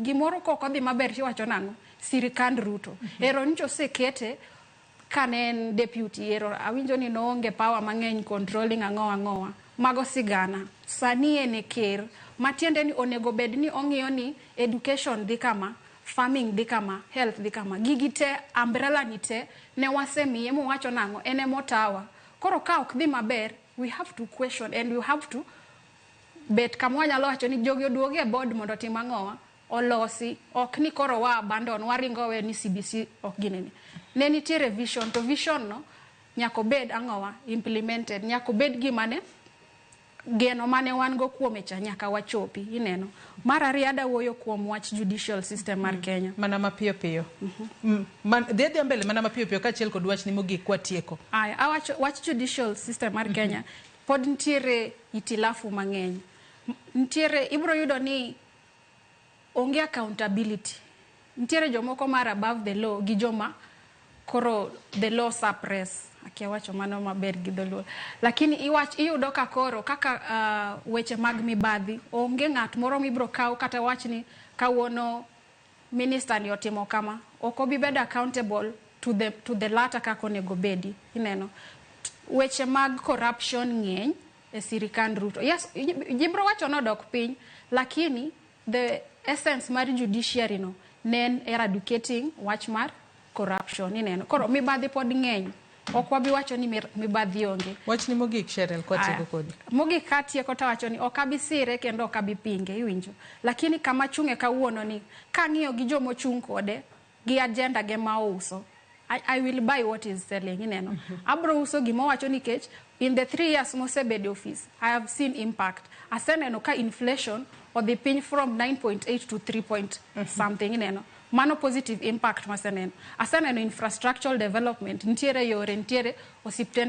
Gimoro kok odhi maber tiwacho nang'o? Sirikand Ruto. Ero nyocha osekete kane en deputy ero awinjo ni noonge power mang'eny controlling ang'o ang'owa. Mago sigana. Sani en e ker. Matiende ni onego bed ni ong'iyo ni education dhi kama, farming dhi kama, health dhi kama. Gigi te, umbrella ni te, ne wasemiye mowacho nang'o, en emotawa. Koro ka ok dhi maber, we have to question and we have to bet kama wanyalo wacho ni jogi oduogi e board mondo otim ang'owa olosi ok ni koro wa abandon waringo we ni CBC ok ginene ne nitiere vision to vision no nyaka obed ang'owa implemented nyaka obed gima ne geno mane wan go kuome cha nyaka wachopi ineno mar ariyo ada wuoyo kuom wach judicial system mar Kenya. Mana mapiyo piyo. Dhi adhiya mbele mana mapiyo piyo kaachiel kod wachni mogik kwatieko. Aya, awacho wach judicial system mar Kenya pod nitiere itilafu mang'eny. Nitiere ibro yudo ni onge accountability. Nitiere jomoko mar above the law gi joma koro the law suppress. Akia wacho mano maber gi dholuo. Lakini iwach iyudo ka koro kaka weche mag mibadhi onge ng'at moro mibro kaw kata wach ni kawuono minister ni otimo kama ok obi bedo accountable to the latter kaka onego bedi ineno weche mag corruption ng'eny e sirikand Ruto. Yes, jibro wacho nodok piny, lakini the essence mar judiciary no ne en eradicating wach mar corruption ineno. Koro mibadhi pod ng'eny. Ok wabi wacho ni mibadhi onge. Wachni mogik Cheryl kwatieko kodi. Mogik katieko tawacho ni ok abi sire kendo ok abi pinge iwinjo. Lakini kama achung'e kawuono ni kang'iyo gi jomochung' kode gi agenda ge ma ouso I will buy what is selling ineno. Abro uso gima owacho nikech in the 3 years mosebedo e office I have seen impact. Aseneno ka inflation odhi piny from 9.8 to 3 point something ineno. Mano positive impact maseneno. Aseneno infrastructural development, nitiere yore, nitiere osiptende.